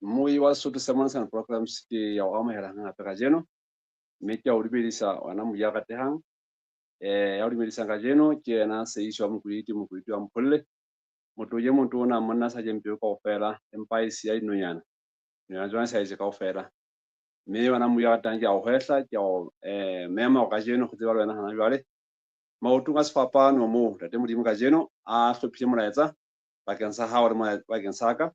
Mmui wa Sesotho Sermons and Programs ke ya o amohela hape kajeno, mme ke ya o dumedisa wena mmui ya ratehang. Ya o dumedisang kajeno ke yena Seiso wa Mokwete, Mokwete wa Mpholle. Motho e motona, monna sa jeng peo kaofela, empa e siya dinonyana. Dinonyana tsona sa je kaofela. Mme wena mmui ya ratang ke ya o hwehla, ke ya o mema hore kajeno go tseba le wena hana jwale. Maotong a sefapano moo Ntate Modimo kajeno a hlophile molaetsa bakeng sa hao le bakeng sa ka.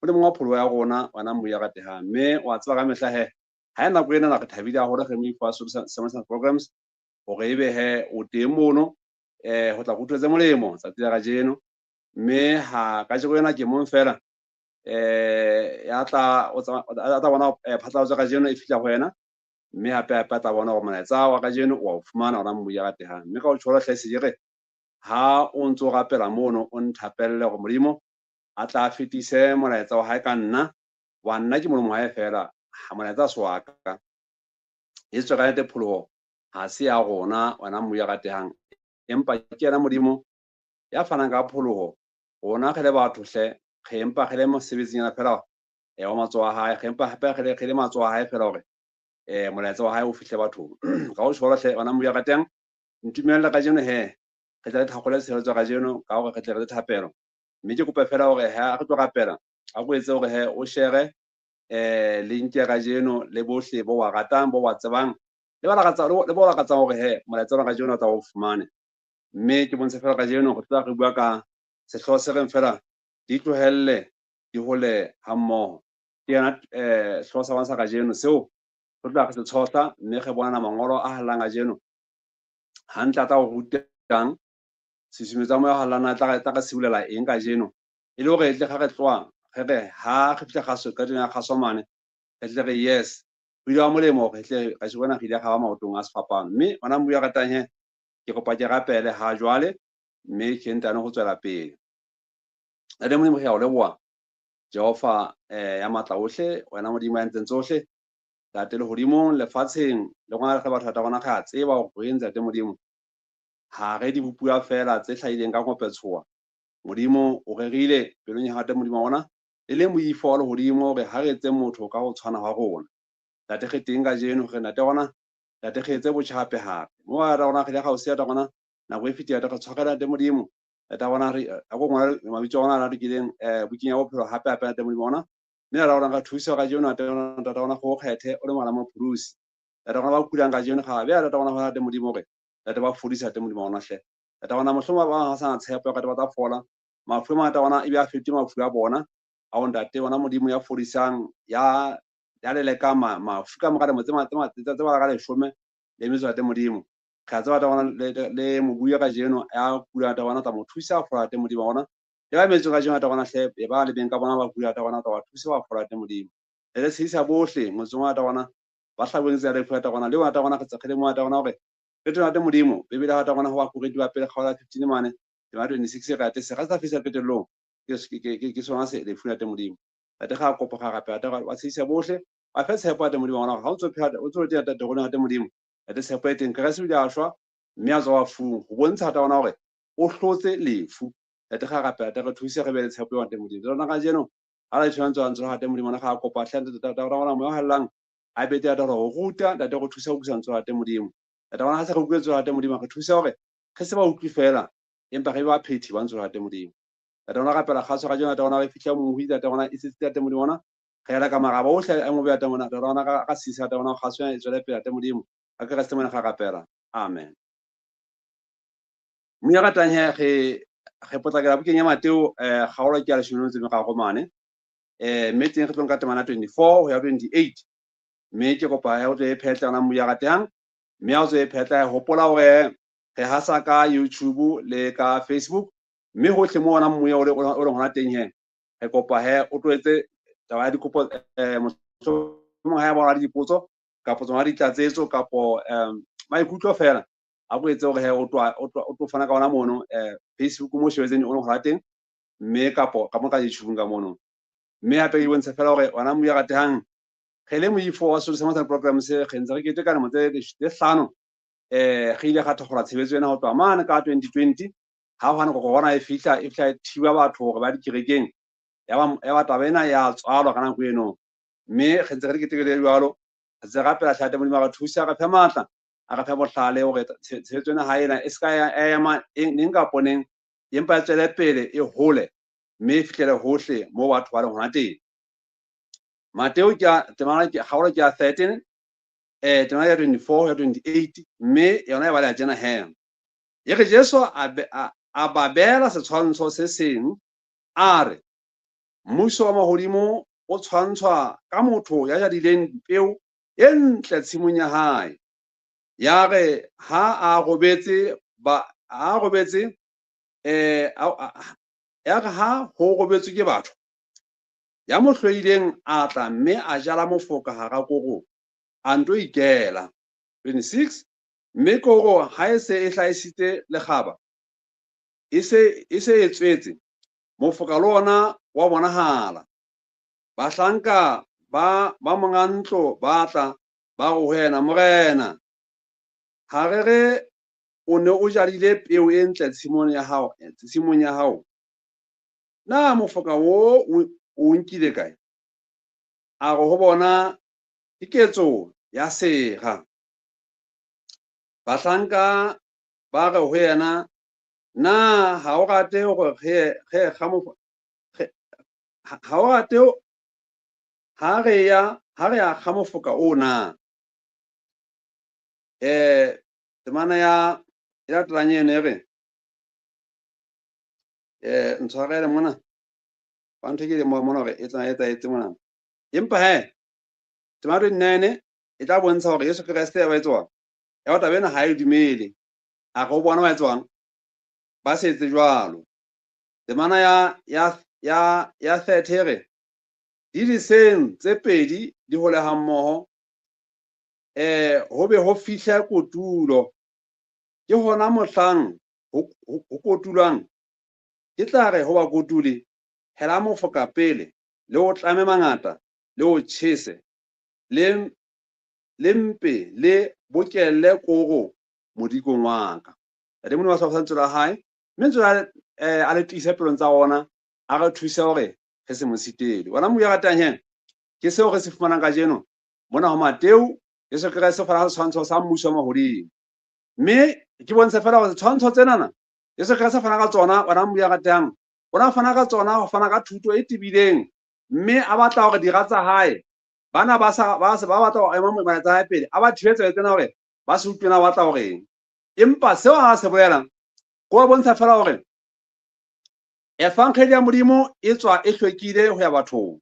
O le monga pholoho ya rona, wena mmui ya ratehang. Mme wa tseba ka mehla he, ha e nako ena re thabile haholo re moifo wa Sesotho Sermons and Programs hore ebe he o teng mono ho tla rutwa tse molemo tsatsi la kajeno. Mme ha kajeno ena ke mong fela ya tla o tla bona phatlalatso kajeno e fihla ho wena, mme hape hape a tla bona hore molaetsa wa kajeno wa o fumana ona mmui ya ratehang. Mme ka ho tjho hle se ke re ha o ntso rapela mono o nthapelle hore Modimo a tla fetise molaetsa wa hae ka nna, wa nna ke molomo wa hae fela, ha molaetsa se wa ka. E tswe ka nnete pholoho ha se ya rona wena mmui ya ratehang, empa ke yena Modimo ya fanang ka pholoho. Rona re le batho hle, re empa re le mosebetsing fela wa matsoho a hae, re empa hape re le matsoho a hae fela hore molaetsa wa hae o fihle bathong. Ka ho tjho hle wena mmui ya ratehang, ntumelle kajeno he re tle re thakgole tshehetso kajeno ka hore re tle re thapelo. Mme ke kopa fela hore ha re tlo rapela, a ko etse hore he o share link ya kajeno le bohle bo wa ratang, bo wa tsebang, le ba le ba lakatsang hore he molaetsa wa kajeno o tla o fumane. Mme ke bontshe fela kajeno re tla re bua ka sehlooho se reng fela di tlohelle di hole ha mmoho. Ke yona sehlooho sa rona sa kajeno seo re tla re se tshohla, mme re bona mangolo a hallang kajeno hantle a tla o rutang tshusumetso ya moya o hallang tla re sibolela eng kajeno, e le hore e tle ga re tloha re re ha re fihla kgaso qetong ya kgaso mane re tle re yes ho ile wa molemo hore re tle ka se bona re ile ga ba maotong a sefapano. Mme ona mmui ya ratang he ke kopa ke rapele ha jwale, mme ke ntane ho tswela pele. Ntate Modimo, re a o leboha Jehova ya matla ohle, wena Modimo ya entseng tsohle, Ntate lehodimong, lefatsheng, le rona re batho ba rona re a tseba hore re Ntate Modimo ha re dibopuwa fela tse hlahileng ka ngopetshoa. Modimo o rerile pelong ya Ntate Modimo wa rona e le moifo wa lehodimo hore ha re etse motho ka ho tshwana hwa rona. Ntate re teng kajeno re Ntate rona, Ntate re etse botjha hape hape. Mo wa rona re ile ga o siya rona nako e fetile, Ntate re tshwarela Ntate Modimo. Ntate rona re a go ngola mabitso a rona a lokileng bukeng ya bophelo hape hape Ntate Modimo rona. Mme rona re thusa kajeno Ntate rona, Ntate rona go kgethe o le ngwana mopholosi. Ntate rona ba kulang kajeno ga be Ntate rona ho Ntate Modimo hore Ntate ba fodisa Ntate Modimo rona hle. Ntate rona mohlomong ba bang ha sana tshepo ya ba tla fola. Mafu a mangata ona ebe a fetile mafu a bona. Ao Ntate ona Modimo ya fodisang ya leleka mafu ka mora dilemo tse ka leshome le metso Ntate Modimo. Re a tseba Ntate rona le mobui ya kajeno ya kula Ntate rona tla mo thusa a fola Ntate Modimo rona. Le ba metso kajeno Ntate rona hle e ba le beng ka bona ba kula Ntate rona tla ba thusa ba fola Ntate Modimo. Le tshedisa bohle motseng wa Ntate rona ba hlabeng tsela lefu Ntate rona le Ntate rona re tse re le mo Ntate rona hore re tlo Ntate Modimo Bibele ha Ntate rona ho ba Korinthe ba pele kgaolo ya 15 mane tema 26 re ate se ga sa fihla qetellong ke sona se lefu Ntate Modimo. Ntate ga kopa ga rapela Ntate ba tshedisa bohle ba fe tshepo Ntate Modimo rona ha o ntso phela o ntso teng Ntate rona Ntate Modimo. Ntate tshepo e teng Kreste o ile a shwa mme a tswa bafung ho bontsha Ntate rona hore o hlotse lefu. Ntate ga rapela Ntate re thuse re be le tshepo ya Ntate Modimo. Rona kajeno ha re tshwanetse ntse Ntate Modimo rona ga kopa hle Ntate rona moya o hallang a bete Ntate hore ho ruta Ntate re thusa ho utlwisisa Ntate Modimo. Ntate rona ha se re utlwetse Ntate Modimo re thusa hore re se ba utlwe fela empa re ba phethi ba Ntate Modimo. Ntate rona rapela kgaso kajeno Ntate rona re fihla mohu Ntate rona e setse Ntate Modimo rona re ela ka maraba ohle a mobe Ntate rona Ntate rona ka sisa Ntate rona kgaso e tswele pele Ntate Modimo. Ka Kreste mona ga rapela. Amen. Mme ya ratang he re potlakela bukeng ya Mateo kgaolo ke ya leshome le metso e meraro mane. Mme teng re tlo nka temana 24 ho ya 28. Mme ke kopa he o tlo e phetla yona mmu ya ratehang. Mme ha o tlo e phetla hopola hore re hasa ka YouTube le ka Facebook. Mme hohle mo ona mmu o leng hona teng he re kopa he o tlo etse taba ya dikopo mohlomong ha e ba dipotso kapo tsona ditlatsetso kapo maikutlo fela a ko etse hore he o tlo fana ka ona mono Facebook mo shebetseng o leng hona teng mme kapo ka mo ka YouTube ka mono. Mme hape ke bontshe fela hore ona mmu ya ratehang re le moifo wa Sesotho Sermons and Programs re ntse re keteka dilemo tse hlano re ile ga thakgola tshebetso ena ho tloha mane ka 2020 ha hwane corona e fihla e thiba batho hore ba dikerekeng. Ya ba taba ena ya tswalwa ka nako eno, mme re ntse re le ketekete jwalo, re ntse re rapela tjhelete Modimo a re thusa, a re fe matla, a re fe bohlale hore tshebetso ena ha ena e ska ya ema neng kapa neng, empa e tswele pele e hole mme e fihlele hohle moo batho ba leng hona teng. Mateo ke ya temana ke kgaolo ke ya 13, temana ya 24 ya 28, mme yona e baleha tjena he. E re Jesu a ba beela setshwantsho se seng, a re mmuso wa mahodimo o tshwantshwa ka motho ya jadileng peo e ntle tshimong ya hae. Ya re ha a robetse ba, ha a robetse, ya re ha ho robetswe ke batho, ya mo hloileng a tla mme a jala mofoka hara koro, a nto ikela. 26, mme koro ha e se e hlahisitse lekgaba, e se e tswetse, mofoka le ona wa bonahala. Bahlanka ba monga ntlo ba tla, ba re ho yena, Morena, ha re re o ne o jadile peo e ntle tshimong ya hao, tshimong ya hao. Na mofoka o o nkile kae? A re ho bona, ke ketso ya sera. Bahlanka ba re ho yena, na ha o rate hore re kga re, ha o rate ha re ya, ha re ya kga mofoka o na? Temana ya, e latelang eno e re, ntshwarele mona, ba ntho ke le mona hore e tla etsahetse mona. Empa he, temana 29 e tla bontsha hore Jesu Kreste ya ba etswang, ya ba taba ena ha e dumele. A re ho bona ba etswang, ba se etse jwalo. Temana ya 30 e re, di diseng tse pedi di hole ha mmoho, ho be ho fihla kotulo. Ke hona mohlang ho kotulwang, ke tla re ho bakotuli, hela mofoka pele, le o tlame mangata, le o tjhese, le mpe le bokelle koro modikong wa ka. Ntate Modimo wa sa lentswe la hae, mme lentswe la hae, a le tiise pelong tsa rona, a re thuse hore re se mo sitele. Wena Modimo ya ratang he, ke seo re se fumanang kajeno mona ho Mateo, Jesu Kreste o fana ka setshwantsho sa mmuso wa mahodimo. Mme ke bontshe fela hore setshwantsho tsenana Jesu Kreste a fana ka tsona, wena Modimo ya ratang, o na fana ka tsona ho fana ka thuto e tebileng, mme a batla hore dira tsa hae, bana ba sa, ba se, ba batla ho ema molaetsa hae pele, a ba thibetse tsena hore ba se utlwe na batla hore eng. Empa seo a se bolelang, ke ho bontsha fela hore evangeli ya Modimo e tswa e hlwekile ho ya bathong.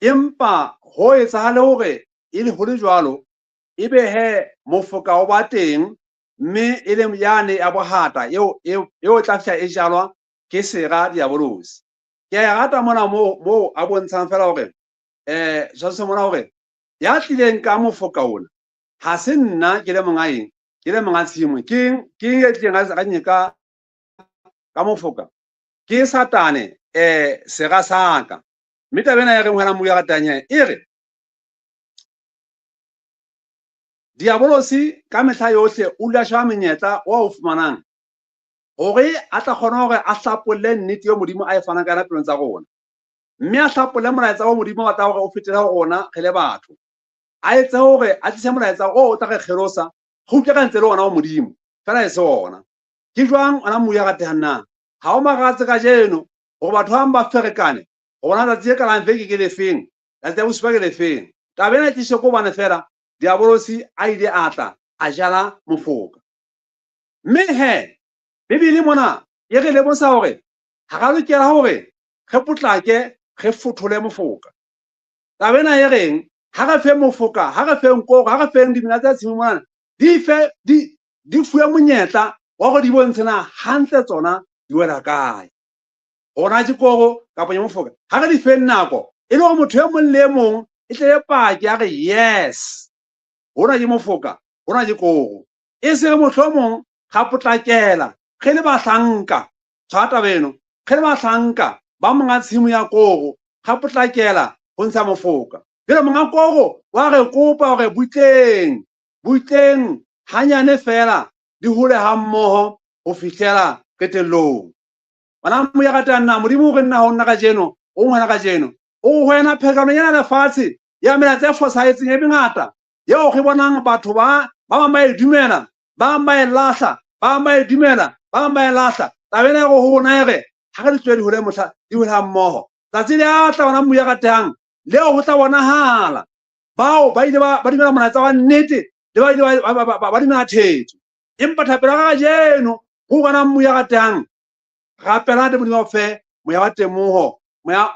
Empa ho etsahale hore e le ho le jwalo, ebe he mofoka o ba teng, mme e le yane ya bohata eo e tla fihla e jalwa ke sera diabolosi. Ke a e rata mona moo a bontshang fela hore, jwalo mona hore ya tlileng ka mofoka ona, ha se nna ke le monga eng, ke le monga tshimo. Ke eng, ke eng e tlileng ka mofoka? Ke Satane, sera sa ka. Mme taba ena e reng hona Modimo ya ratang he, e re diabolosi ka mehla yohle o dula a sheba monyetla o a o fumanang hore a tla kgona hore a hlapolle nnete eo Modimo a e fanang ka yona pelong tsa rona, mme a hlapolle molaetsa o Modimo a batlang hore o fetele ho rona re le batho. A etse hore a tlise molaetsa o o tla re kgelosa, re utlwe ka ntse le ona wa Modimo, fela e se ona. Ke jwang ona Modimo ya ratehang na? Ha o makatse kajeno hore batho ba bang ba ferekane ho bona tsatsi le qalang veke ke lefeng, letsatsi la bosupa ke lefeng. Taba ena e tlisitswe ke hobane fela diabolosi a ile a tla a jala mofoka. Mme he, Bibele mona e re lemosa hore ha ra lokela hore re potlake re fothole mofoka. Taba ena e reng, ha re feng mofoka, ha re feng koro, ha re feng dimela tsa tshimo mona, di fuwe monyetla wa hore di bontshe na hantle tsona di wela kae. Hona ke koro kapa ke mofoka. Ha re di feng nako, e le hore motho e mong le e mong e tle e pake a re yes, hona ke mofoka, hona ke koro. E se re mohlomong ra potlakela re le bahlanka, tshwara taba eno, re le bahlanka ba monga tshimo ya koro, ra potlakela ho ntsha mofoka. Jwale monga koro wa re kopa hore butleng, butleng hanyane fela di hole ha mmoho ho fihlela qetellong. Bana mo ya ratang na Modimo o re nna ho nna kajeno, O ngwana kajeno o wena phekano ena lefatshe ya mela tse fosahetseng e mengata eo re bonang batho ba bang ba e dumela, ba bang ba e lahla, ba bang ba e dumela, ba bang ba e lahla. Taba ena e re ho rona e re ha re di tlohele di hole mohla di hole hammoho. Tsatsi le a tla ona moya ratehang leo ho tla bonahala bao ba ile ba dumela molaetsa wa nnete le ba ile ba dumela thetso. Empa thapelo ya kajeno ho bona moya ratehang, rapela Ntate Modimo a o fe moya wa temoho, moya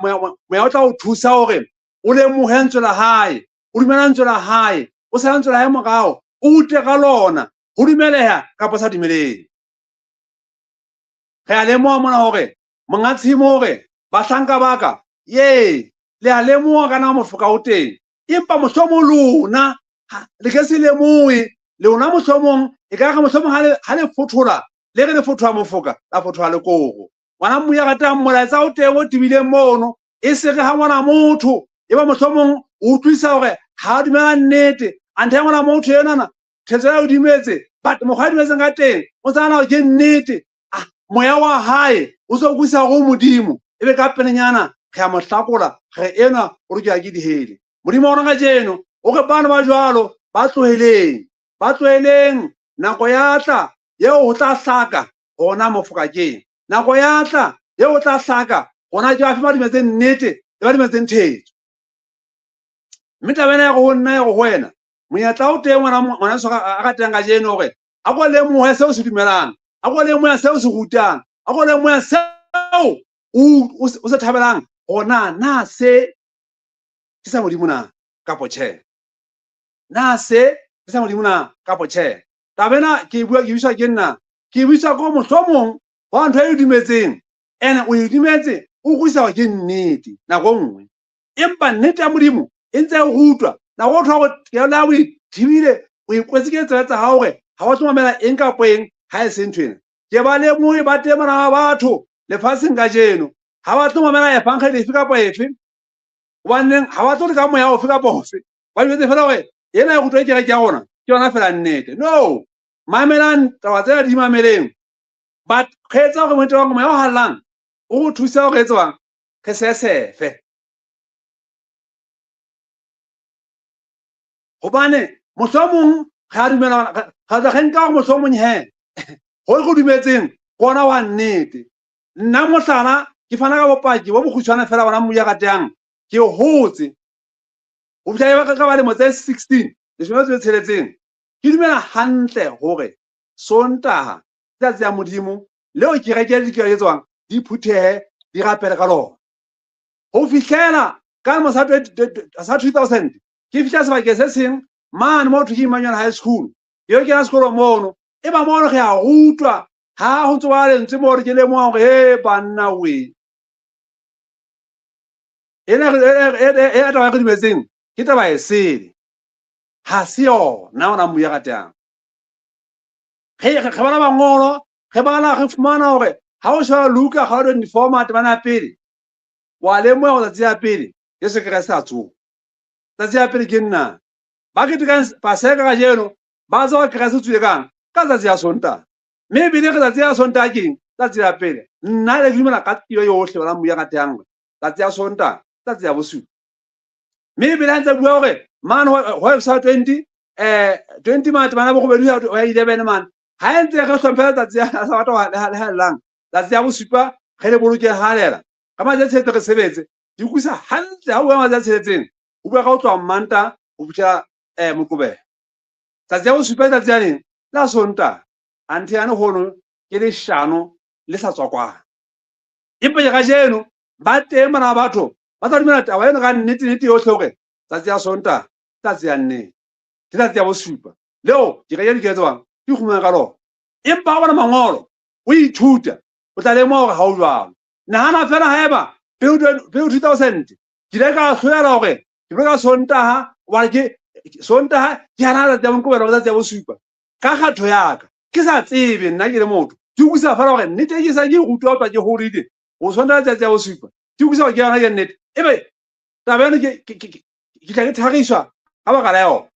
o tla o thusa hore o lemohe lentswe la hae, o dumela lentswe la hae, o sala lentswe la hae morao, o rute ka lona, ho dumeleha kapa o sa dumelehe. Re a lemoha mona hore monga tshimo hore bahlanka ba ka, ye, le a lemoha ka na mofoka o teng. Empa mohlomong lona le ke se lemohe, lona mohlomong e ka re mohlomong ha le fothola, le re le fothola mofoka, la fothola le koro. Ngwana moya ratang molaetsa o teng o tibileng mono, e se re ha ngwana motho e ba mohlomong o utlwisa hore ha a dumela nnete, anthe ya ngwana motho enana thetso ya o dumetse, but mokgwa a dumetseng ka teng o tsana hore ke nnete. Moya wa hae o so utlwisa hore o Modimo, e be ka pelenyana re a mo hlakola, re enwa o lokela ke dihele. Modimo wa rona kajeno o re bana ba jwalo ba tloheleng, ba tloheleng, nako ya tla eo ho tla hlaka hona mofoka keng. Nako ya tla eo ho tla hlaka hona ke bafe ba dumetseng nnete le ba dumetseng thetso. Mme taba ena ya re ho nna ya re ho wena, monyetla o teng ngwana so a ratang kajeno hore a ko lemohe seo se dumelang, a ko lemohe seo se rutang, a ko lemohe seo o se thabelang hore na se ke sa Modimo na kapo tjhe. Na se ke sa Modimo na kapo tjhe. Taba ena ke e bua, ke buiswa ke nna, ke buiswa ko mohlomong wa ntho e dumetseng, ene o e dumetse o utlwisisa hore ke nnete nako nngwe. Empa nnete ya Modimo e ntse e rutwa, nako o thola hore kelello ya hao e thibile, o e kwetse ke tsebe tsa hao hore ha wa tlo mamela eng kapo eng ha e se ntho ena. Ke ba lemohe ba teng bana ba batho lefatsheng kajeno, ha ba tlo mamela evangeli efe kapa efe, hobaneng ha ba tlo leka moya ofe kapa ofe, ba jwetse fela hore ena e rutwa ke kereke ya rona ke yona fela nnete. No, mamelang taba tsena di mameleng, but re etsa hore motho wa moya o hallang o re thusa hore etse bang re sesefe, hobane mohlomong re a dumela, re tla re nka hore mohlomong he ho re dumetseng ke ona wa nnete. Nna mohlala ke fana ka bopaki bo bokgutshwane fela bona moya ratehang, ke hotse ho fihla ka ba lemo tse 16, leshome tse tsheletseng, ke dumela hantle hore Sontaha tsatsi ya Modimo leo kereke di ke tswang di phuthehe di rapele ka lona. Ho fihlela ka lemo sa 2000 ke fihla sebakeng se seng mane mo thwe ke Emmanuel High School, ke yo kena sekolo mono, e ba mono re a rutwa ha ho ntso ba lentswe mo re ke lemoha hore he banna we, ena e taba e re dumetseng ke taba e sele, ha se yona ona moya ratang. Re bala mangolo, re bala re fumana hore ha o sheba Luka kgaolo 24 temana ya pele, wa lemoha hore tsatsi ya pele Jesu Kreste a tsoha. Tsatsi ya pele ke nna ba ketekang Paseka kajeno, ba tswa Kreste o tswile kang ka tsatsi ya Sontaha, mme ebile re tsatsi ya Sontaha keng tsatsi la pele. Nna le dumela ka tiro yohle ona moya ratehang tsatsi ya Sontaha, tsatsi ya bosupa. Mme ebile ha ntse bua hore mane ho episode 20 20 mane temana borobedi ho ya 11 mane, ha e ntse re hlomphela tsatsi ya Sabatha le hallang tsatsi ya bosupa re le boloke halela ka matsatsi a tsheletse re sebetse, di utlwisa hantle ha o bua matsatsi a tsheletseng, o bua ka ho tloha Mmantaha ho fihla Moqebelo. Tsatsi ya bosupa tsatsi ya neng la Sontaha, anthe yane hono ke leshano le sa tswa kwano. Empa ke kajeno ba teng bana ba batho ba tla dumela taba eno ka nnete nnete yohle hore tsatsi ya Sontaha tsatsi ya nnete ke tsatsi ya bosupa leo ke ka di etswang di kgumang ka lona. Empa ha bona mangolo o ithuta o tla lemoha hore ha o jwalo. Nahana fela haeba peo 2000 ke ile ka hlolela hore ke boloka Sontaha, hobane ke Sontaha ke hana tsatsi ya Moqebelo tsatsi ya bosupa ka kgatho ya ka, ke sa tsebe nna ke le motho, ke utlwisa fela hore nnete ke sa ke rutwa ho tloha ke hodile ho Sontaha tsatsi ya bosupa, ke utlwisa hore ke yona ke nnete. Ebe taba eno ke tla ke thariswa ka baka la yona,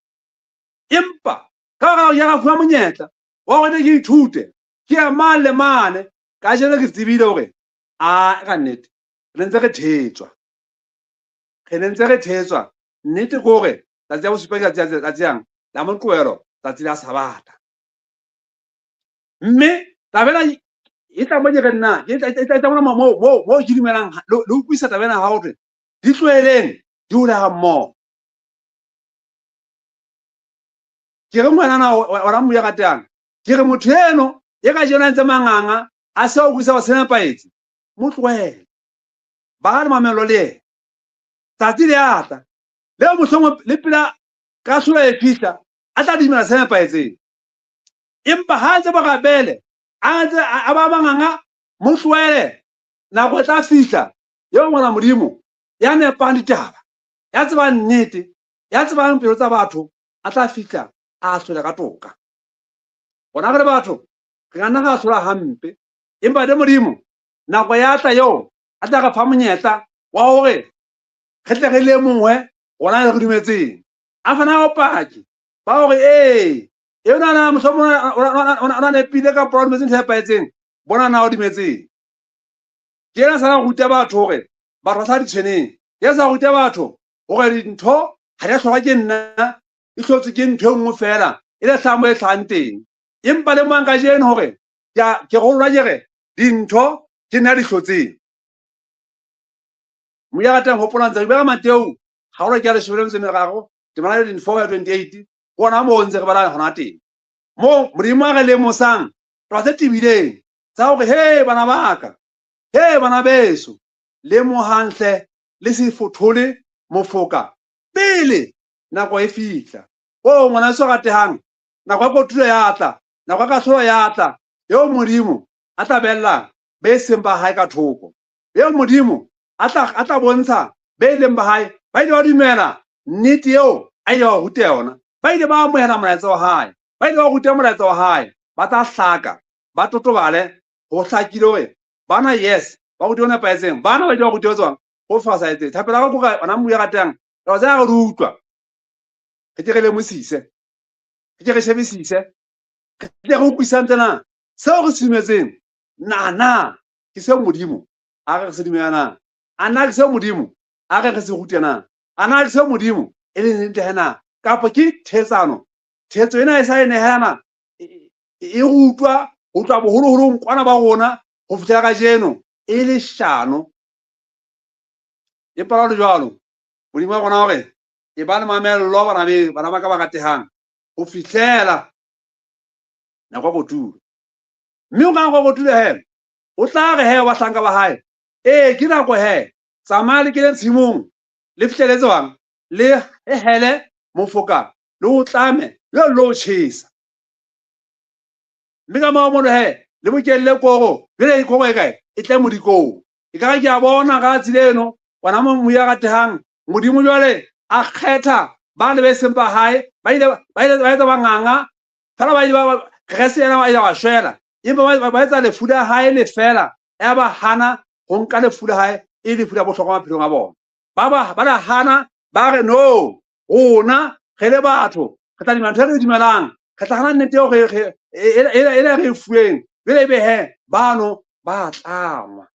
empa ka baka la hore ke ka fuwa monyetla wa hore ke ithute, ke ya mane le mane, kajeno ke tsebile hore a ka nnete Re ne ntse re thetswa, re ne ntse re thetswa. Nnete ke hore tsatsi la bosupa ke tsatsi yang la Moqebelo, tsatsi la Sabata. Mme taba ena e tla mo ke re nna, e tla mona mo ke dumelang le utlwisisa taba ena ha hore di tloheleng di hole ha mmoho. Ke re ngwanana wa Mmuya ratang, ke re motho eno e ka jeno a ntse manganga a se a utlwisa hore se nepahetse, mo tlohele. Ba le mamello le yena. Tsatsi le a tla leo mohlomong le pela kahlolo e fihla a tla dumela se nepahetseng. Empa ha a ntse borabele, a ntse a ba manganga, mo tlohele. Nako e tla fihla eo ngwana Modimo ya nepang ditaba, ya tsebang nnete, ya tsebang pelo tsa batho, a tla fihla a ahlole ka toka. Rona re le batho re ka nna ra ahlola hampe, empa le Modimo nako ya tla eo a tla re fa monyetla wa hore re tle re lemohe rona re dumetseng. A fana ka bopaki ba hore ee, eo na mohlomong o na nepile kapa o dumetse ntho e nepahetseng, bona na o dumetseng. Ke ena sa ruta batho hore batho ba sa ditshweneng. Ke ena sa ruta batho hore dintho ha di a hlolwa ke nna, di hlotswe ke ntho e nngwe feela e le hlahang mo e hlahang teng. Empa le mang kajeno hore ke go lona ke re dintho ke nna di hlotseng. Moya ratang hopola ntse re bua ka Mateo kgaolo ke ya leshome le metso e meraro temana ya 24 ya 28, ke hona moo ntse re bala hona teng. Moo Modimo a re lemosang taba tse tebileng tsa hore he bana ba ka, he bana beso, lemohang hle le se fothole mofoka pele nako e fihla. O ngwana so ratehang, nako ya kotulo ya tla, nako ya kahlolo ya tla, eo Modimo a tla bella be seng ba hae ka thoko. Eo Modimo a tla bontsha be leng ba hae, ba ile ba dumela nnete eo a ile ba ruta yona, ba ile ba amohela molaetsa wa hae, ba ile ba ruta molaetsa wa hae, ba tla hlaka, ba totobale, ho hlakile hore bana yes, ba rutiwe ho nepahetseng, bana ba ile ba rutiwe tswang ho fosahetseng. Thapelo ya ka ke hore bana Moya ratang, taba tsena re di utlwa, re ke re lemosise, re ke re shebisise, re tle re utlwisisang tsena seo re se dumetseng, na ke seo Modimo a re re se dumela na? A na ke seo Modimo a re re se rute na? A na ke seo Modimo e leng nnete na? Kapa ke thetsano? Thetso ena e sa e nehelana, e rutwa ho tloha boholoholong kwana ba rona ho fihlela kajeno e le shano. Empa jwalo jwalo, Modimo wa rona hore e ba le mamello bana be, bana ba ka ba ratehang ho fihlela nako ya kotulo. Mme o ka nako ya kotulo he, o tla re he bahlanka ba hae, ee ke nako he, tsamaya le kene tshimong, le fihlele tsebang, le hele mofoka, le o tlame, le lo tjhesa. Mme ka mora mono he, le bokelle koro, jwale koro e kae? E tle modikong. E ka re ke a bona ka tsatsi leno, wena Moya ratehang, Modimo jwale a kgetha ba le be seng ba hae, ba ile ba etsa banganga, fela ba ile ba Kreste yena ba ile ba shwela, empa ba etsa lefu la hae lefela, ya ba hana ho nka lefu la hae e lefu la bohlokwa maphelong a bona. Ba la hana, ba re no, rona re le batho re tla dumela ntho e re dumelang, re tla hana nnete eo e re e fuweng. Jwale ebe he bano ba tlangwa,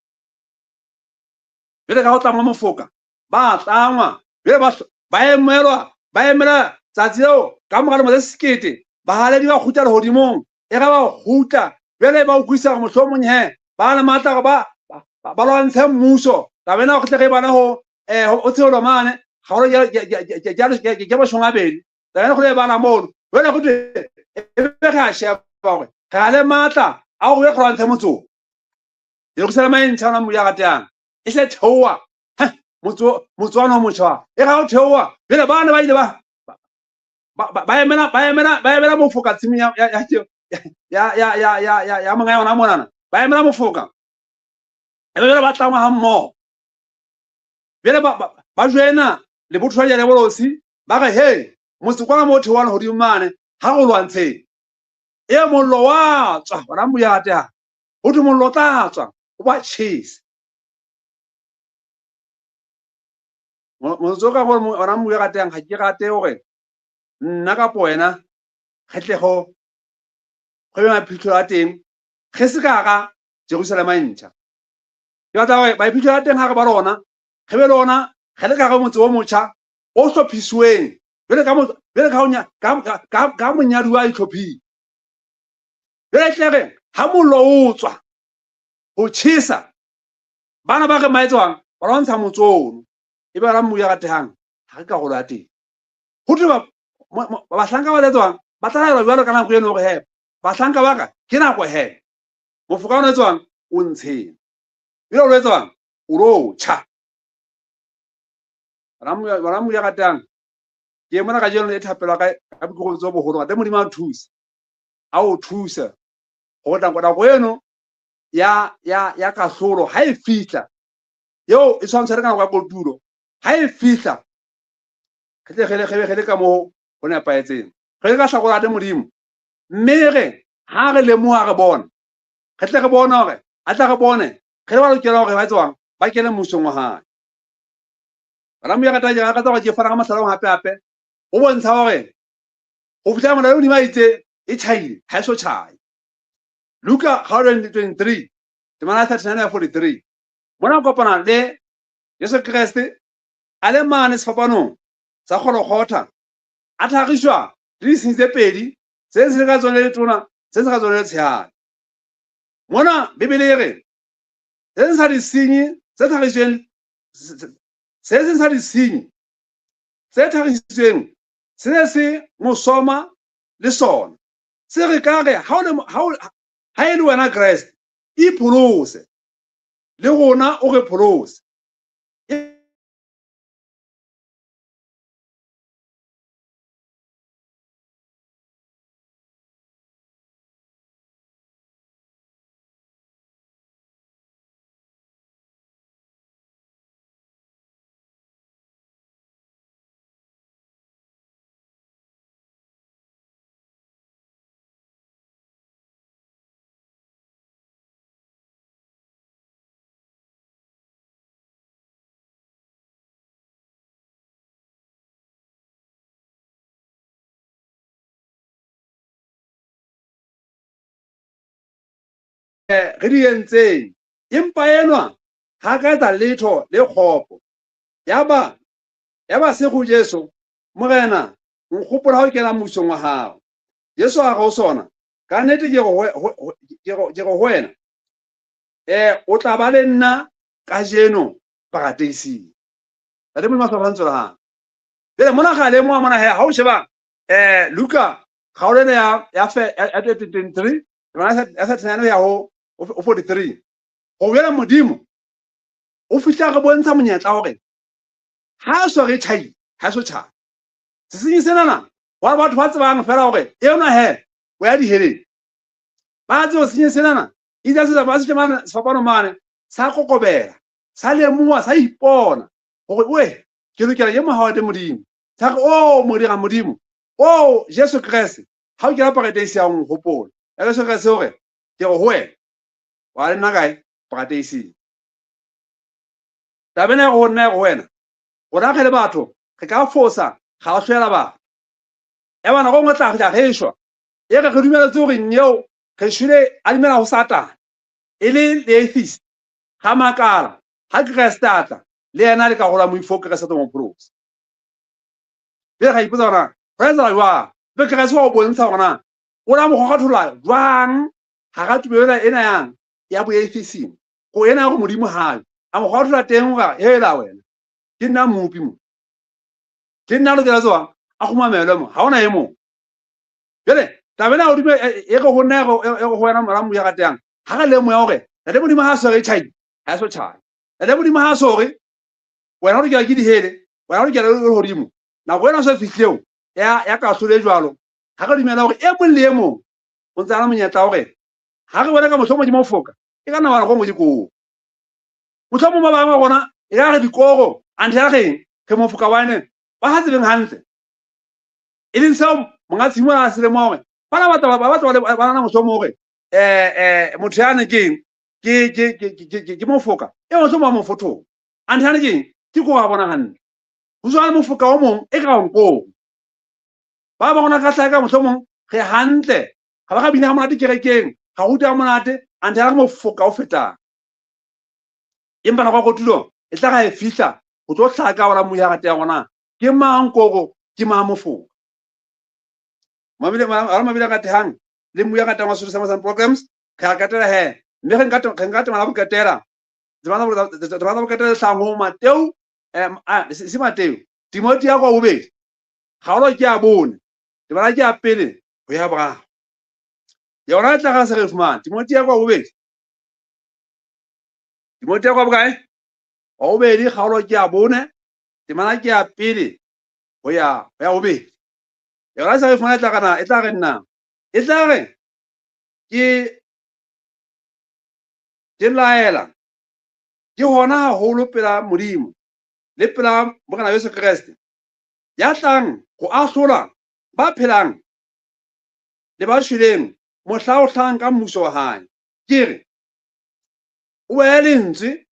jwale ka ho tlangwa mofoka, ba tlangwa, jwale ba emelwa, ba emela tsatsi leo ka mora lemo tse sekete, bahaledi ba kgutla lehodimong, e re ba kgutla, jwale ba utlwisisa hore mohlomong he ba le matla hore ba lwantshe mmuso. Taba ena re tle re bane ho o tsheolo mane, kgaolo ke mashome a mabedi. Taba ena re bala mono, jwale go thwe e be re a sheba hore re a le matla a hore re lwantshe motse o. Jerusalema e ntjha ona Moya ratehang, e hle theoha motse wa o motjha, e ra o theoha. Jwale bana ba ile ba emela mofoka tshimong ya monga yona monana, ba emela mofoka, e be jwale ba tlangwa ha mmoho. Jwale ba joina lebotho la diabolosi, ba re he motse kwana mo theohang hodimo mane, ha re o lwantsheng. E mollo wa tswa hona Moya ratehang, ho thwe mollo o tla tswa o ba tjhese. Motse o ka gore hona Moya ratehang, ha ke rate hore nna kapo wena re tle go be maphitlhelo a teng, re se ka hara Jerusalema e ntjha. Ke batla hore baiphihlelo ba teng ha re ba lona, re be le ona, re le ka hare motse o motjha o hlophisweng jwale ka jwale ka ka monyaduwa a itlhophile. Jwale tle re ha mollo o tswa ho tjhesa bana ba re maetswang ba lwantsha motse ono, e ba la ya ratehang ha re karolo ya teng. Ho thwe bahlanka ba letswang ba tla laelwa jwalo ka nako eno hore he bahlanka ba ka ke nako he mofoka o etswang o ntsheng, ebile o etswang o lo tjha. Bana ya ratehang, ke mona kajeno e thapelo ka ka boikokobetso bo boholo. Ntate Modimo a thuse, a o thuse hore nako eno ya kahlolo ha e fihla, eo e tshwantsha le ka nako ya kotulo, ha e fihla re tle re le ka moo ho nepahetseng, re le ka hlakola le Modimo, mme re ha re lemoha re bona, re tle re bone hore a tla re bone re le ba lokela hore ba etswang ba kene mmusong wa hae. Bana mo ya rata ke rata hore ke fana ka mohlala hape hape o bontsha hore ho fihla mona Modimo a itse e tjhaile ha e so tjhae. Luka 23 temana 39 ya 43, mona kopana le Jesu Kreste a le mane sefapanong sa Golgotha, a tlhagiswa le disenyi tse pedi, se se ka tsone le tona, se se ka tsone le tshehadi. Mona Bibele e re se seng sa disenyi tse tlhagisitsweng, se seng sa disenyi tse tlhagisitsweng se ne se mo soma le sona, se re ka re ha e le wena Kreste, ipholose le rona o re pholose. Re di entseng, empa enwa ha ka etsa letho le kgopo. Yaba se go Jesu, Morena, nkgopola ha o kena mmusong wa hao. Jesu a re ho sona, ka nnete ke re ho wena, o tla ba le nna kajeno paradeising. Ntate Modimo a hlokomele la hae. Jwale mona ga lemoha mona he ha o sheba Luka kgaolo ena ya 23 ya 39 ya ho 43, ho bolela Modimo o fihla re bontsha monyetla hore ha so re tjhai, ha so tjhai. Sesenyi senana wa batho ba tsebang fela hore ena he o ya diheleng, ba tseba sesenyi senana itse se ba se mane sefapano mane sa kokobela, sa lemoha, sa ipona hore we ke lokela ke mohau wa Modimo. Sa re o modira Modimo, o Jesu Kreste, ha o kena paradeise ya nkgopola. Ya Jesu Kreste hore ke re ho wena wa le nna kae paradeiseng. Taba ena e re ho nna e re ho wena, rona re le batho re ka fosa ga o hlwela batho. Ya bana go tla re re shwa, e re re dumeletse hore nyeo re shwele a dumela ho Satane e le atheist, ga makala ha Kreste a tla le yena le ka gola moifo Kreste tlo mo pholosa. Jwale ga ipotsa hore ho etsahala jwang, be Kreste wa o bontsha hore na o la mo kgokgathola jwang hara tumelo ena yang ya bo-atheism, ko ena ya hore Modimo ha a mo kgokgathola teng hore hela wena ke nna mmopi mo, ke nna lokela tswang a kgumamelwe mo, ha hona e mong. Jwale taba ena hodimo e re ho nna e re ho wena mora Modimo ya ratehang, ha re lemoha hore Ntate Modimo ha so re tjhai, ha so tjhai. Ntate Modimo ha so re wena o lokela ke dihele, wena o lokela le hodimo. Nako ena so fihleo ya kahlolo e jwalo, ha re dumela hore e mong le e mong o ntse a na monyetla hore ha re bona ka mohlomong ke mofoka, e ka nna wa re gongwe ke koo. Mohlomong ba bang ba rona e ka re dikoro, anthe ya reng re mofoka wa ene ba sa tsebeng hantle. E leng seo monga tshimo a se lemoha hore bana ba tla ba batla ba nahana mohlomong hore motho yane ke eng, ke mofoka, e mohlomong wa mofotho. Anthe yane ke eng, ke koo a bona hantle. Ho jwale mofoka o mong e ka nkong. Ba ba rona ka hlaka mohlomong re hantle, ga ba ga bina ha monate kerekeng, ga ruta ha monate, anthe ya re mofoka o fetang. Empa nako ya kotulo e tla ga e fihla go tlo hlaka gona moya gate ya gona ke mang koko ke mang mofoka. Mabile a ratehang le moya ratang wa Sotho Summer Programs re a katela he mme re nka temana go ketela temana go ketela hlahang ho Mateo se Mateo Timothy ya kwa bobedi kgaolo ke ya bone temana ke ya pele ho ya boraro yona e tla ga se re fumana Timothy ya kwa bobedi Timothy ya kwa bokae wa bobedi kgaolo ke ya bone temana ke ya pele ho ya bobedi yona se re fumana e tla kana e tla re nna e tla re ke laela ke hona haholo pela Modimo le pela Morena Jesu Kreste ya tlang ho ahlola ba phelang le ba shweleng mohla o hlahang ka mmuso wa hae. Ke re o behe lentswe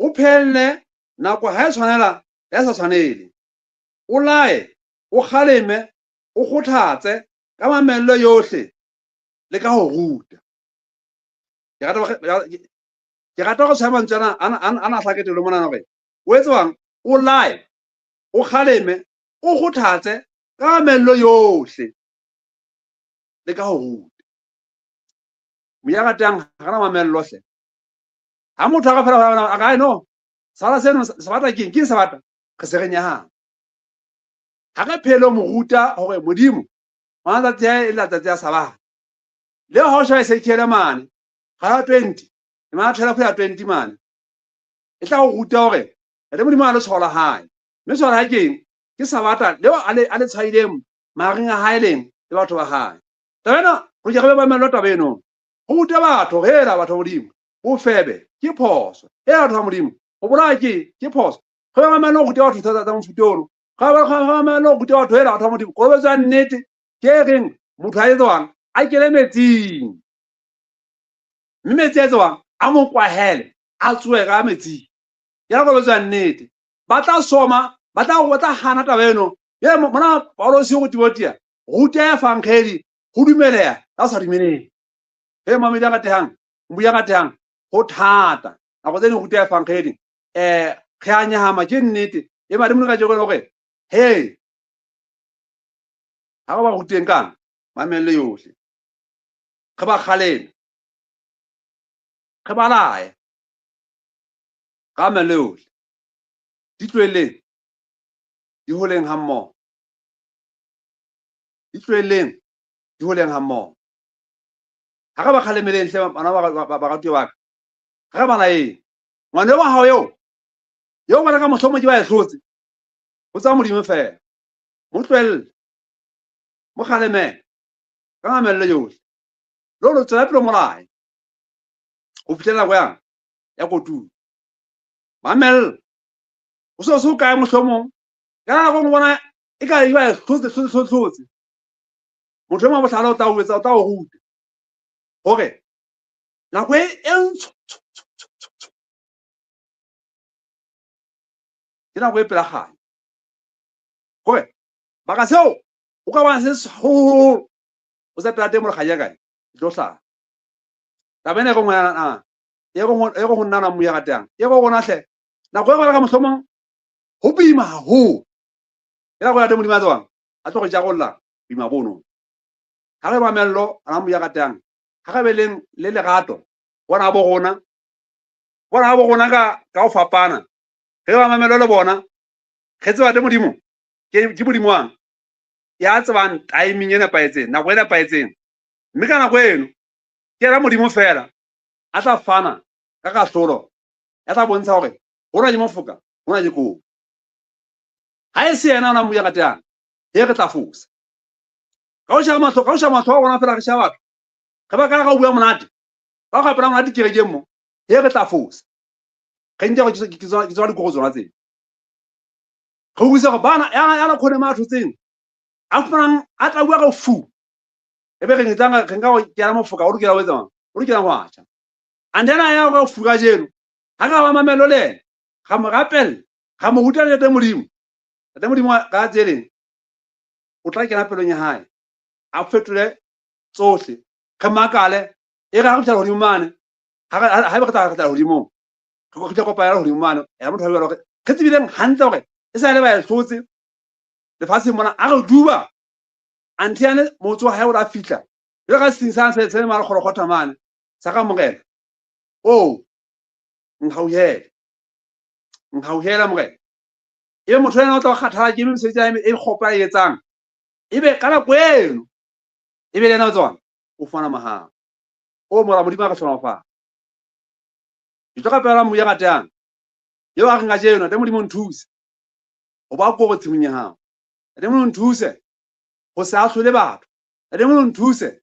o phelle nako ha e tshwanela ya sa tshwanele o lae o kgaleme o kgothatse ka mamello yohle le ka ho ruta. Ke rata go tshwaya mantswe ana a hlaketelo mona hore o etswang o lae o kgaleme o kgothatse ka mamello yohle le ka ho ruta. Moya ratang ha rena mamello hle. Ha motho a ka fela a ka no sala seno se batla keng ke se batla re se re nyahana. Ha re phele mo ruta hore Modimo matsatsi a e letsatsi a Sabatha le ha o sheba Ezekiel mane ga 20 ma thela go ya 20 mane e tla go ruta hore le Modimo a le tshola hae mme tshola hae keng ke Sabatha leo a le tshwaileng mahareng a hae leng le batho ba hae. Taba ena re ke re be mamello taba eno ho ruta batho hela batho ba Modimo bofebe ke phoso hela batho ba Modimo ho bolaya ke phoso re be mamello ho ruta batho tsa mofuta ono re be mamello ho ruta batho hela batho ba Modimo kolobetso ya nnete ke reng motho a etswang a kene metsing mme metsi a etswang a mo kwahele a tsoe ka metsing ya kolobetso ya nnete ba tla soma ba tla hana taba eno ye mona Paulosi go Timothea ruta evangeli ho dumeleha ka sa dumeleng he mamedi a ratehang mbuya ratehang ho thata nako tse ding ruta evangeli re a nyahama ke nnete e madi mo ka jeko hore hey ha ba ruteng kang mamello yohle re ba kgaleme re ba laye ka mamello yohle di tlohelleng di holeng ha mmoho di tlohelleng di holeng ha mmoho ha re ba kgalemeleng hle bana ba ratuwa ba ka ha re ba laeng ngwana wa hao eo bana ka mohlomong ke ba e hlotse ho tsa Modimo fela mo tlohelle mo kgalemele ka mamello yohle le lo tswela pele molae ho fihlela nako yang ya kotulo mamello o se o kae mohlomong ka nako nngwe bona e ka e ba hlotse hlotse hlotse motho e mong bohlale o tla o etsa o tla o ruta hore nako e ntsho ke nako e pela kganya hore baka seo o ka bona se seholo o sa pela teng mo kganya kae e tlo hlaha taba ena e re ngwana e re go nna na moya ratang e re rona hle nako e rona ka mohlomong ho boima haholo e nako ya teng Modimo a tsebang a tlo re jarolla boima bono ha re mamello ana moya ratang ha re be leng le lerato bona bo rona ka ho fapana re ba mamello le bona re tseba te Modimo ke Modimo wang ya tsebang timing e nepahetseng nako e nepahetseng mme ka nako eno ke yena Modimo fela a tla fana ka kahlolo ya tla bontsha hore hona ke mofoka hona ke koo ha e se yena ona moya ratang he re tla fosa ka o sheba mahlo ka o sheba mahlo a rona fela re sheba batho re ba ka ga o bua monate ba go apela monate kerekeng mo he re tla fosa re nke gore ke tsona dikoro tsona tseo re utlwisa gore bana yana kgone ma thotseng a fumanang a tla bua ka fu e be re nka re nka ke yana mofoka o lokela ho etsa mang o lokela ho atjha and then a ya go fu kajeno ha ka ba mamello le ena ga mo rapella ga mo ruta le Modimo Ntate Modimo ka tseleng o tla kena pelong ya hae a fetole tsohle re makale e re ha re fihla hodimo mane ha re tla hodimong Re tla kopana godimo mane ya motho a bua gore re tsebileng hantle gore e sa le ba e hlotse lefatsheng mona a re duba anthe yane motse wa hae o la fihla jwalo ka seng sa se se mare kgorokgotha mane sa ka morena o nkhauhele nkhauhele morena ebe motho ena o tla kgathala ke mesebetsi ya e kgopo a e etsang ebe ka nako eno ebe le ena o tsona o fumana mahao o mora Modimo a re hlonofatsa. Ke tlo rapela moya ratang eo a reng kajeno Ntate Modimo nthuse ho ba koro tshimong ya hao. Ntate Modimo nthuse ho se ahlole batho. Ntate Modimo nthuse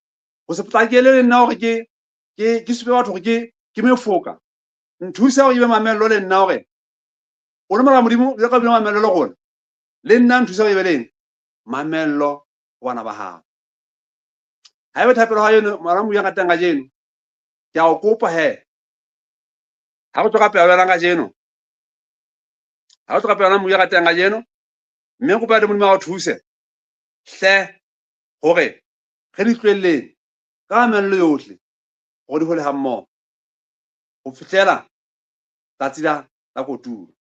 ho se potlakele le nna hore ke supe batho hore ke mefoka. Nthuse hore ke be mamello le nna hore o le mora Modimo jwalo ka bile mamello le rona. Le nna nthuse hore ke be le mamello ho bana ba hao. Haeba thapelo ha eno mora Modimo ya ratang kajeno ke a o kopa he ha re tlo rapela wena kajeno ha re tlo rapela wena Modimo ya ratang kajeno mme kopa le Modimo a o thuse hle hore re di tlohelleng ka mamello yohle hore di hole ha mmoho ho fihlela tsatsi la kotulo.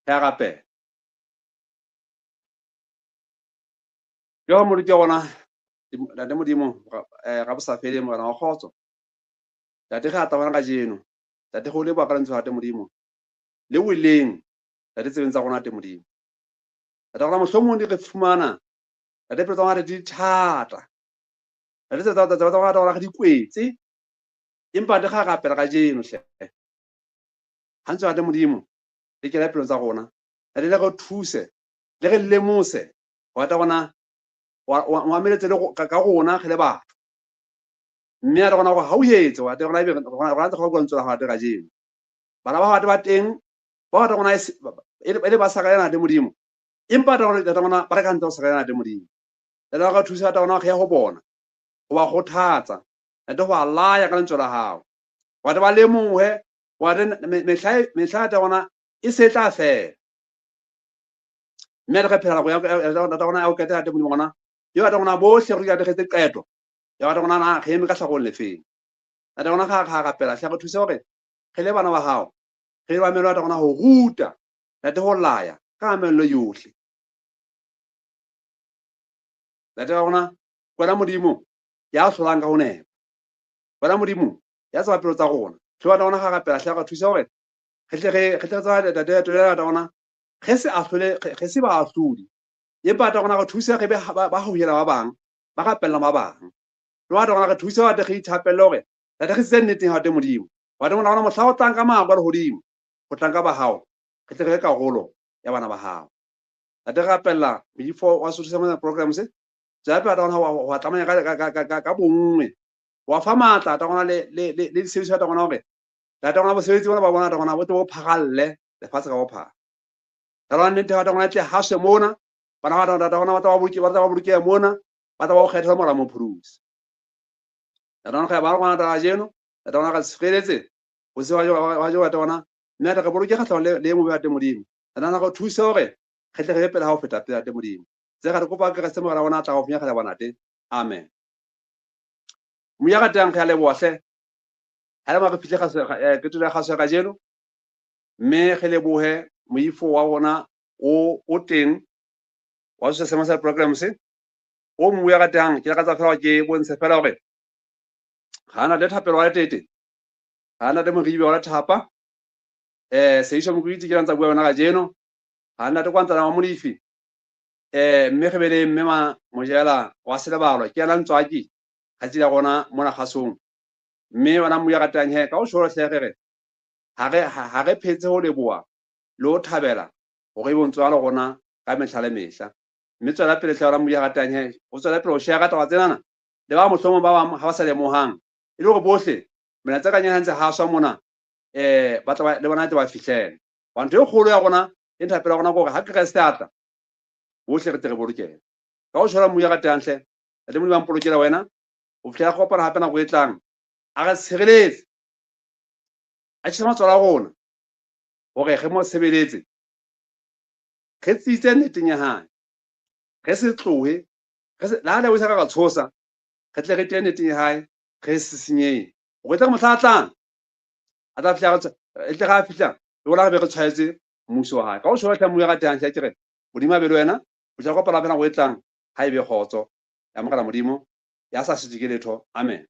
Re a rapela. Jehova Modimo ke rona Ntate Modimo ra bosafele Morena wa kgotso. Ntate re atla hona kajeno. Ntate go leboha ka lentswe la Ntate Modimo le weleng Ntate tsebeng tsa rona Ntate Modimo. Ntate rona mohlomong di re fumana Ntate pelo tsa rona di thata. Ntate tsebe tsa rona rona re di kwetse. Empa Ntate ga rapela kajeno hle. Ha ntse Ntate Modimo le kena pelong tsa rona. Ntate le re thuse le re lemose hore Ntate rona wa ameletse le ka rona re le batho. Mme a re rona hore ha o etse wa rona ebe rona ntse re bua lentswe la hao Ntate kajeno. Bana ba hao ba teng ba batla rona e le ba sa ka Ntate Modimo. Empa Ntate rona ba re ka ntle ho sa ka Ntate Modimo. Ntate re thusa Ntate rona re ya ho bona ho ba kgothatsa Ntate ho ba laya ka lentswe la hao. Wa ba lemohe wa re mehla Ntate rona e se tla fela. Mme re phela nako ya Ntate rona ya ho qetela Ntate Modimo rona. Eo Ntate rona bohle re re etse qeto ya Ntate rona na re eme ka hlakong lefeng. Ntate rona ga rapela hle re thuse hore re le bana ba hao re ba melo Ntate rona ho ruta Ntate ho laya ka mamello yohle. Ntate rona wena Modimo ya hlolang ka ho nepa. Wena Modimo ya tseba pelo tsa rona. Hle Ntate rona ga rapela hle re thuse hore re tle re tseba Ntate Ntate rona re se ahlole re se ba ahlodi. Empa Ntate rona re thuse re be ba hauhela ba bang ba rapella ba bang. Le Ntate rona re thuse Ntate re ithapelle hore Ntate re tsitse nneteng Ntate Modimo. Ntate rona mohla o tlang ka maako a lehodimo ho tlang ka ba hao re tle re karolo ya bana ba hao. Ntate re rapella moifo wa Sotho sa programs tswela pele Ntate rona ho tlamaya ka bonngwe wa fa matla Ntate rona le disebediswa Ntate rona hore Ntate rona bosebetsi bona ba bona Ntate rona bo tle bo pharalle lefatshe ka bophara. Ntate rona nnete Ntate rona e tle haswe mona bana ba Ntate rona ba tla ba bolokehe mona ba tla ba o kgethela mora mopholosi. Ntate rona ba rona Ntate kajeno Ntate rona re tshireletse ho se wa jo Ntate rona mme re boloke kgahlanong le e mobe Ntate Modimo. Ntate rona re thuse hore re tle re be pele ha ho feta pele Ntate Modimo. Tse re kopa Kreste Morena rona a tla go finyegela bona Ntate. Amen. Moya ratang re a leboha hle. Ha le ma re fihle qetelo ya kgaso ya kajeno mme re lebohe moifo wa rona o teng wa se sa program se o moya ratang ke lakatsa fela ke bontshe fela hore ha na le thapelo wa tete ha na le moribe wa thapa Seisho Mokwitsi ke ntsa bua yona kajeno ha na le kwantsana wa Molefi mme re be le mme ma Mojela wa Selebalo ke yena ntswaki ga tsila rona mona kgasong mme wena moya ratang he ka o sholo hle re re ha re phetse ho leboha le ho thabela hore e bontswe le rona ka mehla le mehla mme tswela pele hle wena moya ratang he o tswela pele ho share taba tsenana le ba mohlomong ba bang ha ba sa lemohang e le hore bohle melaetsa ka nyana ntse ha swa mona ba tla le bona tle ba fihlele. Ntho e kgolo ya rona e nthapela rona ke hore ha Kreste a tla bohle re tle re bolokele. Ka ho tshwara moya ratang hle Ntate Modimo a mpolokela wena ho fihlela re kopana hape nako e tlang a re tshireletse a tjhese matswalo a rona hore re mo sebeletse re tsitse nneteng ya hae re se tlohe le ha le ka tshosa re tle re tee nneteng ya hae re se senyehe hore tle re mohla a tlang a tla fihla E tle ga a fihla, le rona re be re tshwaetse mmuso wa hae. Ka ho sheba tlha moya ratehang hle ke re, Modimo a be le wena, ho tla kopana hape nako e tlang, ha e be kgotso. Ya amogela Modimo, ya sa sitwe ke letho. Amen.